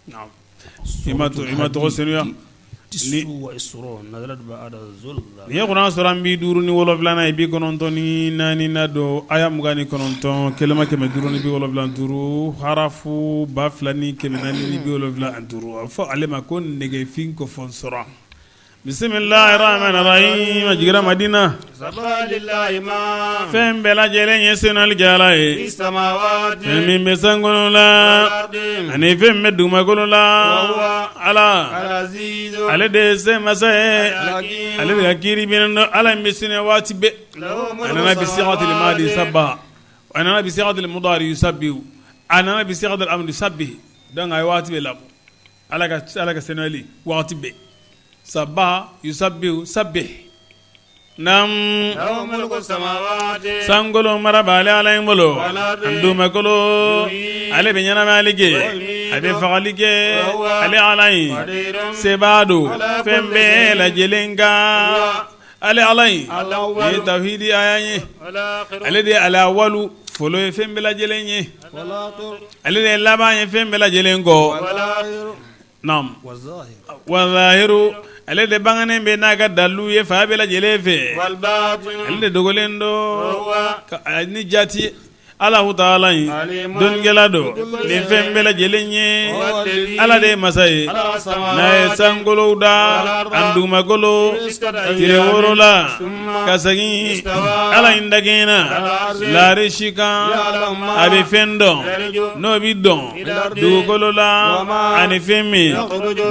I ma tɔgɔ senuya. Nin ye kuranɛ suran 57nan ye, 94nan don, aya 29, kelema 575, harafu 2475. A bɛ fɔ ale ma ko nɛgɛfin kofɔ suran. Bisimilahi rahmani rahim. A jiginna Madina. Fɛn bɛɛ lajɛlen ye senuyali kɛ Ala ye. Fɛn min bɛ sankolo la ani fɛn min bɛ dugumakolo la, Ala, ale de ye se masa ye, ale de ka kiiri bɛ dɔn. Ala in bɛ senuya waati bɛɛ. A nana bi sigatil madi sabbaha, a nana bi sigatil mudari yusabbihu, a nana bi sigatil amri sabbih. Donc a ye waati bɛɛ labɔ. Ala ka senuyali waati bɛɛ. Sabbaha yusabbihu sabbih. Naam, sankolo mara b'ale Ala in bolo, ani dugumakolo, ale bɛ ɲɛnamayali kɛ, a bɛ fagali kɛ, ale Ala in sebaa don fɛn bɛɛ lajɛlen kan. Ale Ala in, nin ye tawhidi aya ye, ale de ye al-awwalu fɔlɔ ye fɛn bɛɛ lajɛlen ye, ale de ye laban ye fɛn bɛɛ lajɛlen kɔ. Naam, wa zahiru, ale de bangenen bɛ n'a ka dalilu ye fan bɛɛ lajɛlen fɛ, ale de dogolen don ni jati. Alahu taala in dɔnnikɛla don nin fɛn bɛɛ lajɛlen ye. Ala de ye masa ye n'a ye sankolow da ani dugumakolo tile 6 la ka segin. Ala in dagɛnna larisi kan, a bɛ fɛn dɔn n'o bɛ don dugukolo la ani fɛn min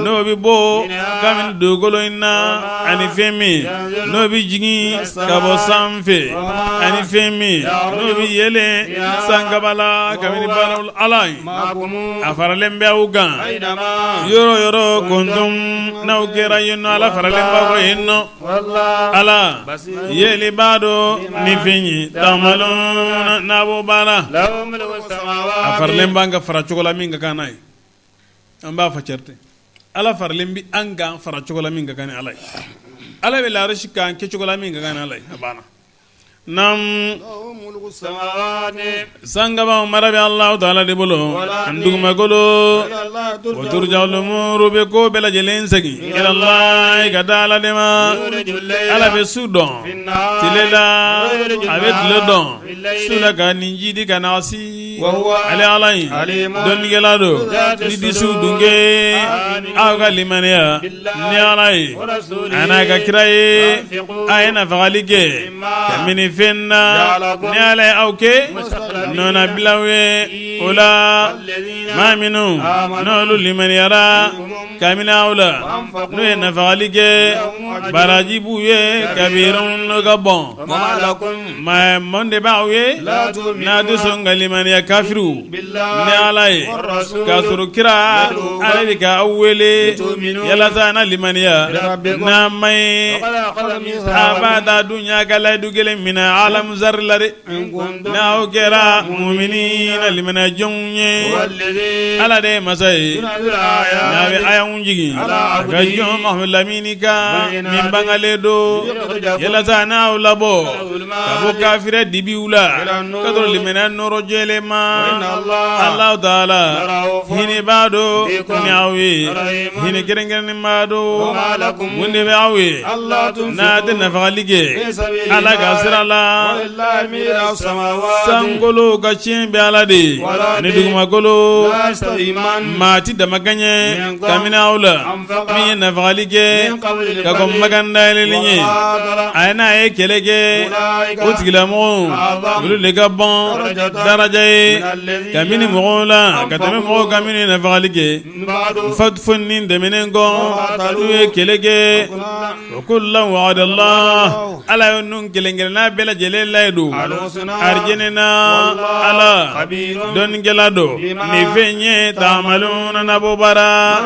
n'o bɛ bɔ kabini dugukolo in na, ani fɛn min n'o bɛ jigin ka bɔ sanfɛ, ani fɛn min n'o bɛ yɛlɛn sankaba la kabini baaraw. Ala in a faralen bɛ aw kan yɔrɔ yɔrɔ kuntum n'aw kɛra yen nɔ, Ala faralen b'aw kan yen nɔ. Ala yelibaa don ni fɛn ye ta'maluna n'a b'o baara. A faralen b'an kan fara cogo la min ka kan n'a ye, an b'a fɔ cɛri tɛ. Ala faralen bɛ an kan fara cogo la min ka kan ni Ala ye. Ala bɛ larisi kan kɛcogo la min ka kan ni Ala ye. A banna. Naam, sankaba mara bɛ Alahu taala de bolo ani dugumakolo. Wa turja'ul umuru, bɛ ko bɛɛ lajɛlen segin ilallahi, ka da Ala de ma. Ala bɛ su dɔn tile la, a bɛ tile dɔn su la ka nin jidi ka nasi. Ale Ala in dɔnnikɛla don ni disiw dunke. Aw ka limaniya ni Ala ye a n'a ka kira ye, a ye nafagali kɛ kabini fɛn na ni Ala ye aw kɛ nɔnabilaw ye o la. Maa minnu n'olu limaniyara kabini aw la, n'u ye nafagali kɛ, baraji b'u ye kabirun, n'o ka bon. Maa mun de b'aw ye n'a tɛ sɔn ka limaniya, kafiriw, ni Ala ye, k'a sɔrɔ kira ale bɛ ka aw wele yalasa na limaniya n'a ma ye? A b'a da dunya ka layidu kelen minɛ alamu zari la dɛ, n'aw kɛra muminina, limaniya jɔnw ye. Ala de ye masa ye n'a bɛ ayaw jigin a ka jɔn Mahamadu lamini kan min bangalen don, yalasa n'aw labɔ ka bɔ kafiriya dibiw la ka sɔrɔ limaniya nɔɔrɔ jɛlen ma. Alahu taala hinɛbaa don ni aw ye, hinɛ kɛrɛnkɛrɛnnenbaa don. Mun de bɛ aw ye n'a tɛ nafagali kɛ Ala ka sira la? Sankolo ka tiɲɛ bɛ Ala de ye ani dugumakolo. Maa tɛ damakɛɲɛ kabini aw la min ye nafagali kɛ ka kɔn Makan dayɛlɛli ɲɛ, a ye n'a ye kɛlɛ kɛ, o tigilamɔgɔw olu de ka bon daraja ye kabini mɔgɔw la ka tɛmɛ mɔgɔw kan minnu ye nafagali kɛ fo nin tɛmɛnen kɔ n'u ye kɛlɛ kɛ. Wa kullan wa'adallah, Ala ye ninnu kelen kelenna bɛɛ lajɛlen layidu arijinɛ na. Ala dɔnnikɛla don ni fɛn ye ta'maluna n'a b'o baara.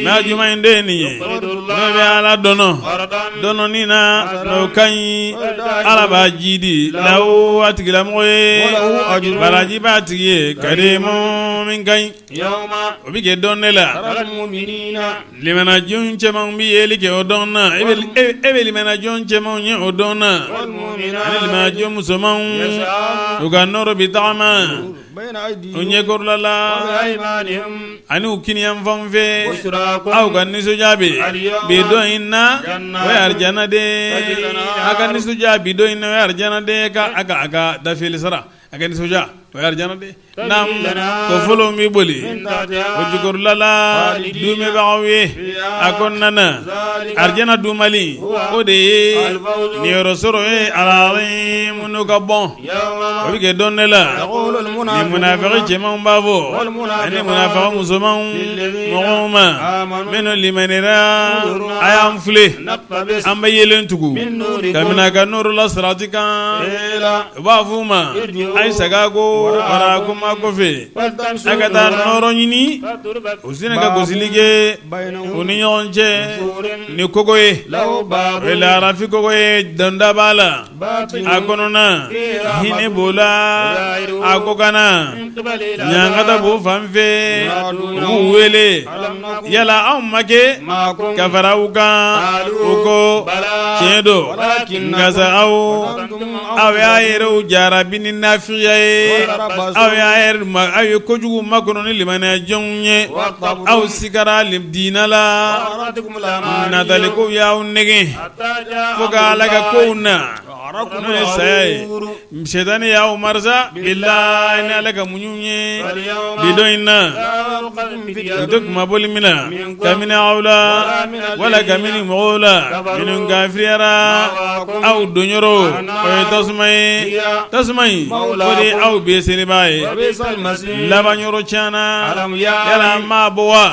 Maa jumɛn in de ye nin ye n'o bɛ Ala dɔnɔ dɔnɔni na, n'o ka ɲi, Ala b'a jidi lahu, a tigilamɔgɔ ye, baraji b'a tigi ye karimu, min ka ɲi. O bɛ kɛ don de la, limanajɔn cɛmanw bɛ yeli kɛ o don na. E bɛ limanajɔn cɛmanw ye o don na ani limanajɔn musomanw, u ka nɔɔrɔ bɛ tagama u ɲɛkɔrɔla la. Ani u kiniyanfan fɛ aw ka nisɔndiya bɛ bi don in na o ye arijana de aw ka nisɔndiya bi don in na o ye arijana de ka a ka a ka dafeli sara a ka nisɔndiya o ye arijana de kɔfolo bɛ boli o jukɔrɔla la duumɛbagaw ye a kɔnɔna na arijana duumali o de ye niyɔrɔ sɔrɔ ye al-azimu n'o ka bon o bɛ kɛ don de la ni munafiki cɛmanw b'a fɔ ani munafiki musomanw mɔgɔw ma minnu limaniyara a y'an filɛ an bɛ yeelen tugu kabini a ka nuru la sirati kan u b'a f'u ma a ye segin kɔ waraakum aw kɔfɛ a ka taa nɔɔrɔ ɲini u sinna ka gosili kɛ u ni ɲɔgɔn cɛ ni kogo ye o ye larafi kogo ye donda b'a la a kɔnɔna hinɛ b'o la a kɔkanna ɲangata b'o fan fɛ u b'u wele yala anw ma kɛ ka fara aw kan u ko tiɲɛ don nka sa aw aw y'a yɛrɛw jarabi ni nafigiya ye aw y'a yɛrɛ aw ye kojugu makɔnɔ ni limaniya jɔnw ye aw sigara diinɛ la natalikow y'aw nɛgɛn fo ka Ala ka kow na n'o ye saya ye sɛtanɛ y'aw marasa bilahi ni Ala ka muɲu ye bi don in na u tɛ kunmabɔli minɛ kabini aw la wala kabini mɔgɔw la minnu kafiriyara aw donyɔrɔ o ye tasuma ye tasuma in o de ye aw bɛɛ selibaa ye laban yɔrɔ tiɲɛna yala an m'a bɔ wa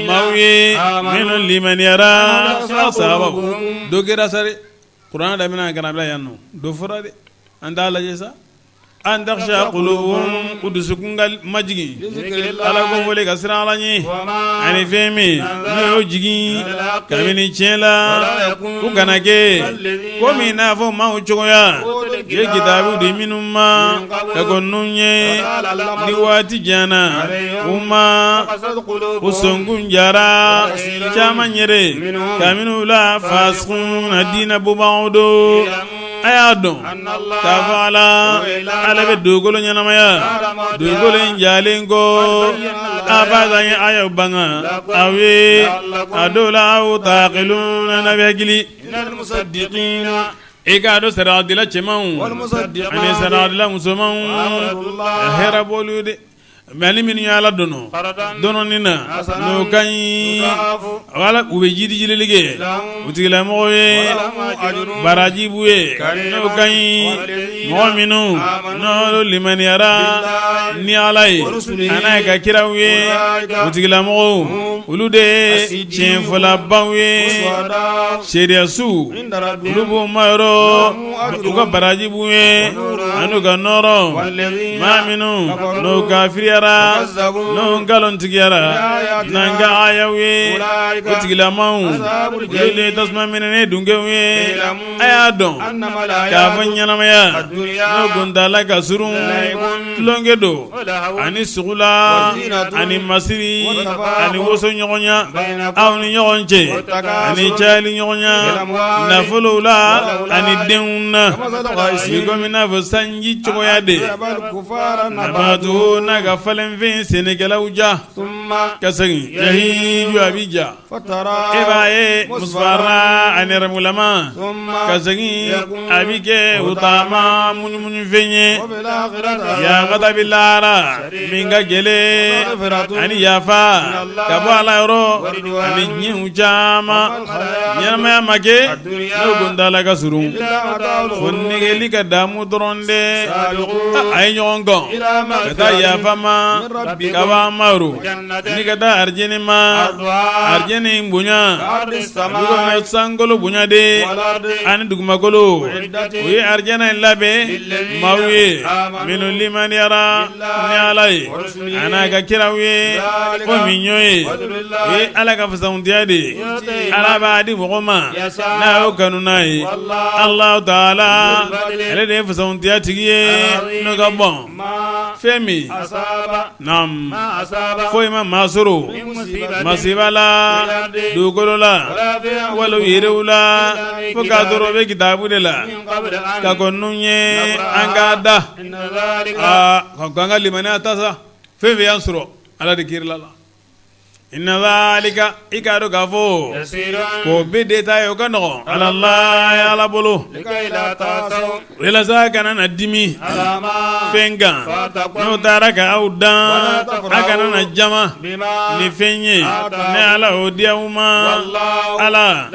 maaw ye minnu limaniyara sababu dɔ kɛra sa dɛ kuranɛ daminɛ ka na bila yan nɔ dɔ fɔra dɛ an t'a lajɛ sa an takhsha qulubuhum u dusukun ka majigin ala ko fɔlen ka siran ala ɲɛ ani fɛn min n'o y'o jigin kabini tiɲɛ la u kana kɛ komi n'a fɔ maaw cogoya ye kitabu di minnu ma ka kɔn ninnu ɲɛ ni waati janyana u ma u sɔnkun jara caman yɛrɛ kabini u la fasikuna diinɛ bɔbagaw don a y'a dɔn k'a fɔ ala ala bɛ dugukolo ɲɛnamaya dugukolo in jalen kɔ a b'a an ye ayaw banga aw ye a dɔw la aw taqiluna n'a bɛ hakili i k'a dɔn sarakadila cɛmanw ani sarakadila musomanw hɛrɛ b'olu de mais ni minnu ye ala dɔnɔ dɔnɔni na n'o ka ɲi wala u bɛ jidijilili kɛ u tigilamɔgɔw ye baraji b'u ye n'o ka ɲi mɔgɔ minnu n'olu limaniyara ni ala ye a n'a ka kiraw ye u tigilamɔgɔw olu de ye tiɲɛfɔlabaw ye seereyasuw olu b'u ma yɔrɔ u ka baraji b'u ye an'u ka nɔɔrɔ maa minnu n'u kafiriyara n'u nkalontigiyara n'an ka ayaw ye o tigilamaw olu de ye tasuma minɛnen dunkew ye a y'a dɔn k'a fɔ ɲɛnamaya n'o kuntaala ka surun tulonkɛ don ani sugula ani masiri ani woso ɲɔgɔnya aw ni ɲɔgɔn cɛ ani cayali ɲɔgɔnya nafolow la ani denw na i komi n'a fɔ sanji cogoya de nabatu n'a ka falenfɛn sɛnɛkɛlaw ja ka segin yahiju a bɛ ja e b'a ye musfara a nɛrɛmugulama ka segin a bɛ kɛ hutama munumunumunufɛn ye ɲangata bɛ lahara min ka gɛlɛn ani yafa ka bɔ ala yɔrɔ ani diɲɛw caman ɲɛnamaya ma kɛ n'o kuntaala ka surun fo negeli ka damu dɔrɔn de a ye ɲɔgɔn kɔn ka taa yafa ma ka bɔ an ma ni ka taa arijinɛ ma arijinɛ in bonya sankolo bonya de ani dugumakolo u ye arijinɛ in labɛn maaw ye minnu limaniyara ni ala ye a n'a ka kiraw ye o min y'o ye o ye ala ka fisamantiya de ye ala b'a di mɔgɔ ma n'a y'o kanu n'a ye Alahu taala ale de ye fisamantiya tigi ye n'o ka bon fɛn min foyi ma maa sɔrɔ masiba la dugukolo la wali yɛrɛw la fo k'a sɔrɔ o bɛ kitabu de la ka kɔn ninnu ɲɛ an k'a da aa ka an ka limaniya ta sa fɛn fɛn y'an sɔrɔ ala de kiirila la. Inna zalika i k'a dɔn k'a fɔ k'o bɛ de ta ye o ka nɔgɔn alallahi ala bolo walasa a kana na dimi fɛn kan n'o taara ka aw dan a kana na jama ni fɛn ye ne ala o di aw ma ala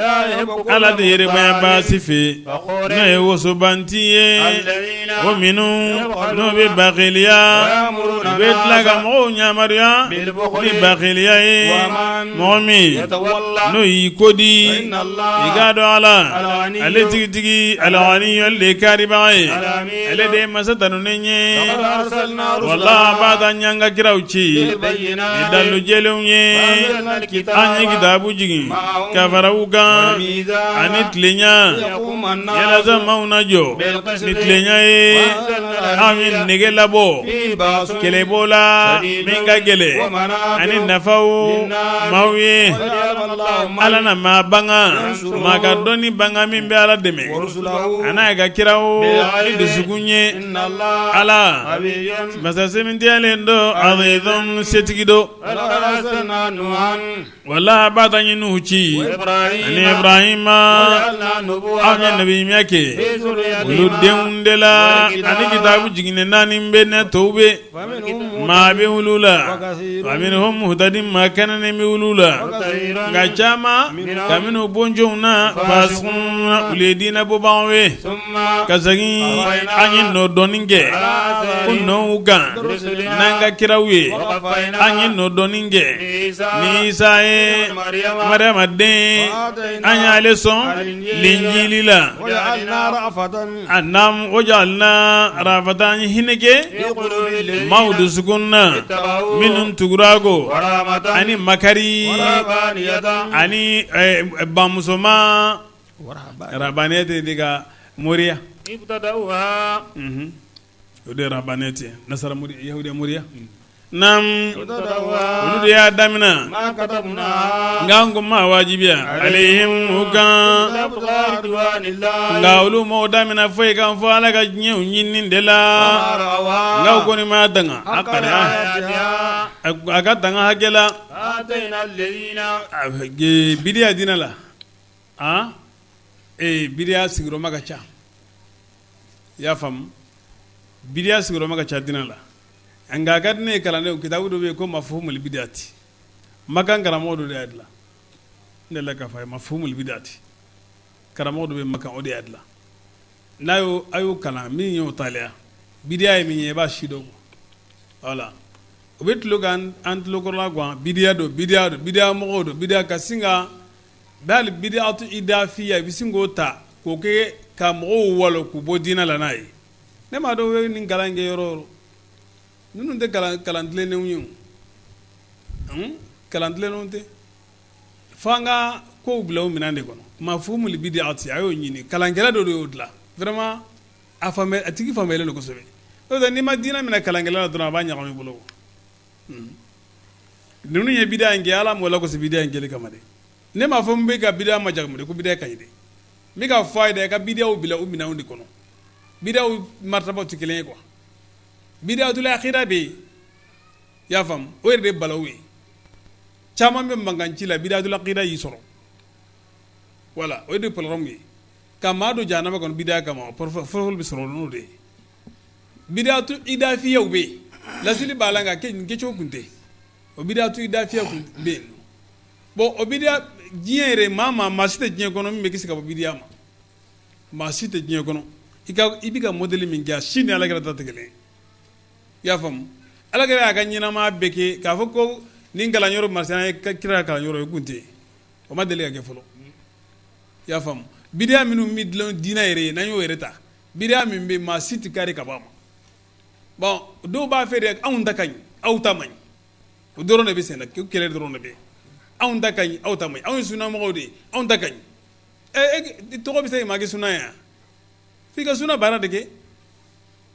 ala tɛ yɛrɛbonyabaa si fɛ n'o ye wosobanti ye o minnu n'o bɛ bakiliya u bɛ tila ka mɔgɔw yamaruya ni bakiliya ye mɔgɔ min n'o y'i ko di i k'a dɔn ala ale tigitigi alghani ale de ye kaaribaga ye ale de ye masa tanunen ye wala b'a ta ɲan ka kiraw ci ni dalilu jɛlenw ye an ye kitabu jigin ka fara u kan ani tilenya yalasa maaw na jɔ ni tilenya ye an ye nege labɔ kɛlɛbɔ la min ka gɛlɛn ani nafaw maaw ye ala na maa banga maa ka dɔnni banga min bɛ ala dɛmɛ a n'a ka kiraw ni dusukun ye ala masa sɛmɛntiyalen don azizun setigi don Wala ba ta ye Nuhu ci ani Ibrahima an ye nabiɲumanya kɛ olu denw de la ani kitabu jiginnen naani bɛ ne tɔw bɛ maa bɛ olu la wa minhum muhtadin maa kananen bɛ olu la nka caman kabini u bɔnsɔnw na fasiqun olu ye diinɛ bɔbagaw ye ka segin an ye nɔ dɔɔni kɛ ko nɔw kan n'an ka kiraw ye an ye nɔ dɔɔni kɛ ni Isa ye Mariyama den an y'ale sɔn linjili la wa ja'alna rafatan an ye hinɛ kɛ maaw dusukun na minnu tugura a kɔ ani makari ani bamusoma rabaniyati de ka moriya o de rabaniyati nasara yahudiya moriya naam olu de y'a daminɛ nka an kun m'a wajibiya alayhim u kan nka olu m'o daminɛ foyi kan fo ala ka diɲɛ ɲinini de la nka u kɔni m'a danga a ka danga hakɛ la bidiya diinɛ la ee bidiya sigiyɔrɔma ka ca i y'a faamu bidiya sigiyɔrɔma ka ca diinɛ la nka a ka di ne ye kalandenw kitabu dɔ bɛ yen ko mafhumul bidati makan karamɔgɔ dɔ de y'a dilan n delila k'a fɔ a ye mafhumul bidati karamɔgɔ dɔ bɛ makan o de y'a dilan n'a y'o a y'o kalan min y'o taliya bidiya ye min ye i b'a si dɔn wala u bɛ tulo ka an tulokɔrɔla gan bidiya don bidiya don bidiya mɔgɔw don bidiya ka sin ka bali bidiyatu idafiya i bɛ sin k'o ta k'o kɛ ka mɔgɔw walo k'u bɔ diinɛ la n'a ye ne m'a dɔn u bɛ nin kalan kɛ yɔrɔ o yɔrɔ ninnu tɛ kalan tilennenw ye o kalan tilennenw tɛ fo an ka kow bila o minɛn de kɔnɔ mafhumul bidiyati a y'o ɲini kalankɛla dɔ de y'o dilan vraiment a a tigi faamuyalen don kosɛbɛ n'o tɛ n'i ma diinɛ minɛ kalankɛla la dɔrɔn a b'a ɲagami i bolo ninnu ye bidiya in kɛ ala m'o lagosi bidiya in kɛli kama dɛ ne m'a fɔ n bɛ ka bidiya majamu de ko bidiya ka ɲi dɛ n bɛ k'a fɔ a ye dɛ ka bidiyaw bila u minɛnw de kɔnɔ bidiyaw martabaw tɛ kelen ye quoi bidiyatul akida bɛ yen i y'a faamu o yɛrɛ de ye balawu ye caman bɛ mankan ci la bidiyatul akida y'i sɔrɔ wala o de ye problème ye ka maa don jahanama kɔnɔ bidiya kama fɔlɔfɔlɔ bɛ sɔrɔ n'o de ye bidiyatu idafiyaw bɛ yen lasili b'a la nka nin kɛcogo kun tɛ o bidiyatu idafiya kun bɛ yen bon o bidiya diɲɛ yɛrɛ maa maa si tɛ diɲɛ kɔnɔ min bɛ kisi ka bɔ bidiya ma maa si tɛ diɲɛ kɔnɔ i ka i bɛ ka modèle min kɛ a si ni alakira ta tɛ kelen ye i y'a faamu alakira y'a ka ɲɛnamaya bɛɛ kɛ k'a fɔ ko nin kalanyɔrɔ masina ye kira ka kalanyɔrɔ ye kun tɛ o ma deli ka kɛ fɔlɔ i y'a faamu bidiya minnu bɛ dilan diinɛ yɛrɛ ye n'an y'o yɛrɛ ta bidiya min bɛ maa si tɛ kari ka bɔ a ma bon dɔw b'a fɛ de anw ta ka ɲi aw ta man ɲi o dɔrɔn de bɛ sen na kɛlɛ dɔrɔn de bɛ yen anw ta ka ɲi aw ta man ɲi anw ye sunamɔgɔw de ye anw ta ka ɲi ɛ tɔgɔ bɛ se ka maa kɛ suna ye yan f'i ka suna baara de kɛ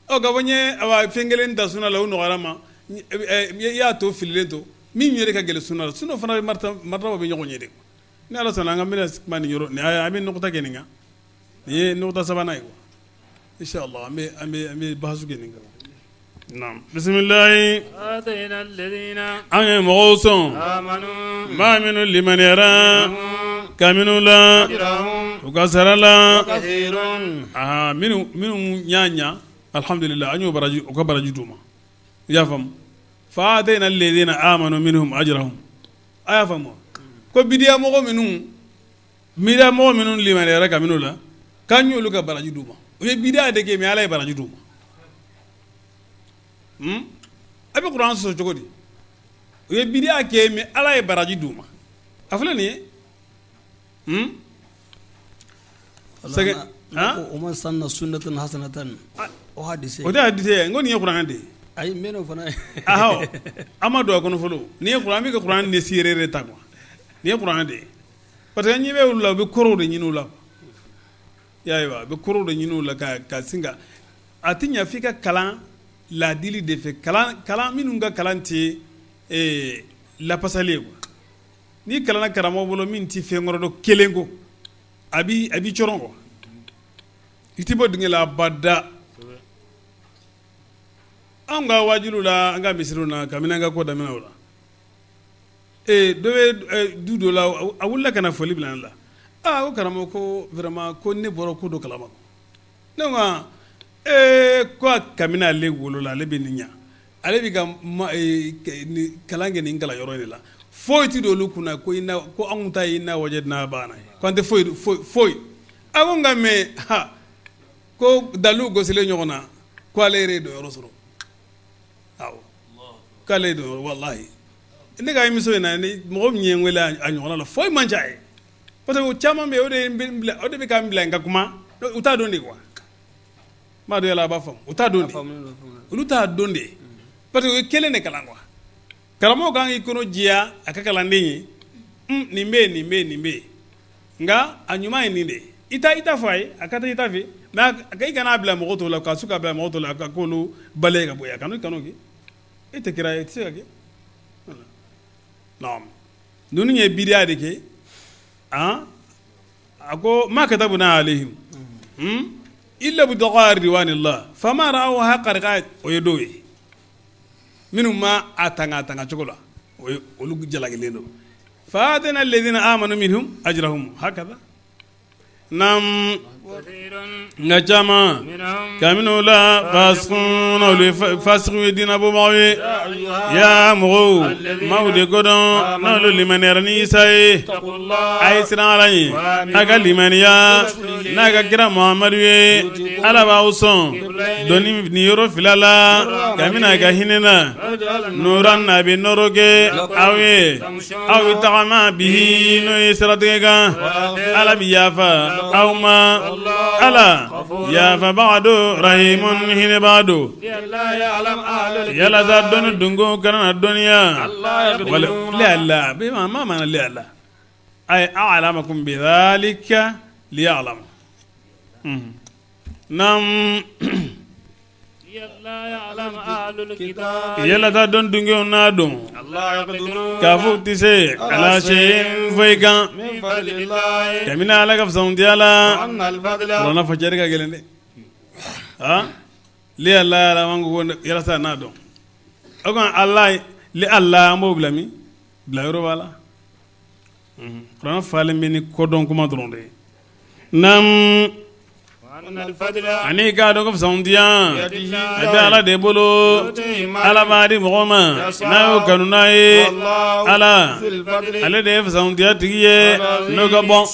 ɔ ka fɔ n ye fɛn kelen ta suna la o nɔgɔyara ma i y'a to fililen to min yɛrɛ ka gɛlɛn suna la suna fana bɛ martaba bɛ ɲɔgɔn ye de ni ala sɔnna an ka bɛna kuma nin yɔrɔ an bɛ nɔgɔta kɛ nin kan nin ye nɔgɔta sabanan ye inshallah an bɛ an bɛ an bɛ bahasu kɛ nin kan. Bisimilayi an ye mɔgɔw sɔn maa minnu limaniyara kabini u la u ka sara la minnu y'a ɲɛ alihamdulila an y'o baraji u ka baraji d'u ma i y'a faamu fa atayna alladhina amanu minhum ajrahum a y'a faamu ko bidiya mɔgɔ minnu bidiya mɔgɔ minnu limaniyara kabini u la k'an y'olu ka baraji d'u ma u ye bidiya de kɛ mais Ala ye baraji d'u ma a bɛ kuran sɔsɔ cogo di u ye bidiya kɛ mais Ala ye baraji d'u ma a filɛ nin ye sɛgɛ wa man sanna sunnatan hasanatan o hadisi o tɛ hadisi ye n ko nin ye kuranɛ de ye ayi n bɛ fana an ma don a kɔnɔ fɔlɔ nin ye kuran an bɛ ka kuran de si yɛrɛ yɛrɛ ta quoi nin ye kuranɛ de ye parce que ɲɛ bɛ olu la u bɛ kɔrɔw de ɲini u la i y'a ye wa u bɛ kɔrɔw de ɲini u la ka sin ka a tɛ ɲɛ f'i ka kalan laadili de fɛ kalan minnu ka kalan tɛ lafasali ye quoi n'i kalanna karamɔgɔ bolo min tɛ fɛn kɔrɔ dɔn kelen ko a b'i cɔrɔn quoi i tɛ bɔ dingɛ la abada anw ka wajuliw la an ka misiriw na kabini an ka ko daminɛ o la dɔ bɛ du dɔ la a wulila ka na foli bila ne la aa ko karamɔgɔ ko vraiment ko ne bɔra ko dɔ kalama ne ko ee ko kabini ale wolola ale bɛ nin ɲa ale bɛ ka kalan kɛ nin kalanyɔrɔ de la foyi tɛ don olu kunna ko ko anw ta ye inna wajadna abana ye ko an tɛ foyi foyi foyi a ko nka mais ha ko dalu gosilen ɲɔgɔn na ko ale yɛrɛ ye donyɔrɔ sɔrɔ awɔ k'ale ye donyɔrɔ walahi ne ka émission in na ni mɔgɔ min ye n wele a ɲɔgɔnna la foyi man ca ye parce que o caman bɛ yen o de ye n bila o de bɛ ka n bila n ka kuma u t'a dɔn de quoi n b'a dɔn yala a b'a faamu u t'a dɔn de olu t'a dɔn de parce que u ye kelen de kalan quoi karamɔgɔ kan k'i kɔnɔ jɛya a ka kalanden ye nin bɛ yen nin bɛ yen nin bɛ yen nka a ɲuman ye nin de ye i ta i ta fɔ a ye a ka taa i ta fɛ mais i kana bila mɔgɔ tɔw la ka su ka bila mɔgɔ tɔw la ka k'olu balayer ka bɔ yen a kan'o kɛ e tɛ kira ye i tɛ se ka kɛ naam ninnu ye bidiya de kɛ a ko ma katabna alayhim illa ibtigaa ridwanillah fama ra'awha haqqa ri'ayat o ye dɔw ye minnu ma a tanga tanga cogo la o ye olu jalakilen don fa atayna alladhina amanu minhum ajrahum hakaza Naam nka caman kabini u la fasiquna olu ye fasiqu ye diinɛ bɔbagaw ye ya mɔgɔw maaw de kodɔn n'olu limaniyara ni Isa ye a ye siran Ala ɲɛ a ka limaniya n'a ka kira Muhamadu ye Ala b'aw sɔn dɔnni niyɔrɔ fila la kabini a ka hinɛ na nuran a bɛ nɔɔrɔ kɛ aw ye aw bɛ tagama bihi n'o ye siratigɛ kan ala bɛ yafa aw ma ala yafabaga don rahimun hinɛbaga don yalasa dɔnni dungew kana na dɔnniya wala li'alla ma maana li'alla ay a'lamakum bidhalika liya'lamu Naam yalasa dɔnni dungew n'a dɔn k'a fɔ u tɛ se ala shay'in foyi kan kabini ala ka fisamantiya la kuranɛ fɔ cɛri ka gɛlɛn dɛ li'alla ya'lama ko yalasa n'a dɔn o kan ala li'alla an b'o bila min bila yɔrɔ b'a la kuranɛ falen bɛ ni kodɔn kuma dɔrɔn de ye naam ani k'a dɔn ko fisamantiya a bɛ ala de bolo ala b'a di mɔgɔ ma n'a y'o kanu n'a ye ala ale de ye fisamantiya tigi ye n'o ka bon.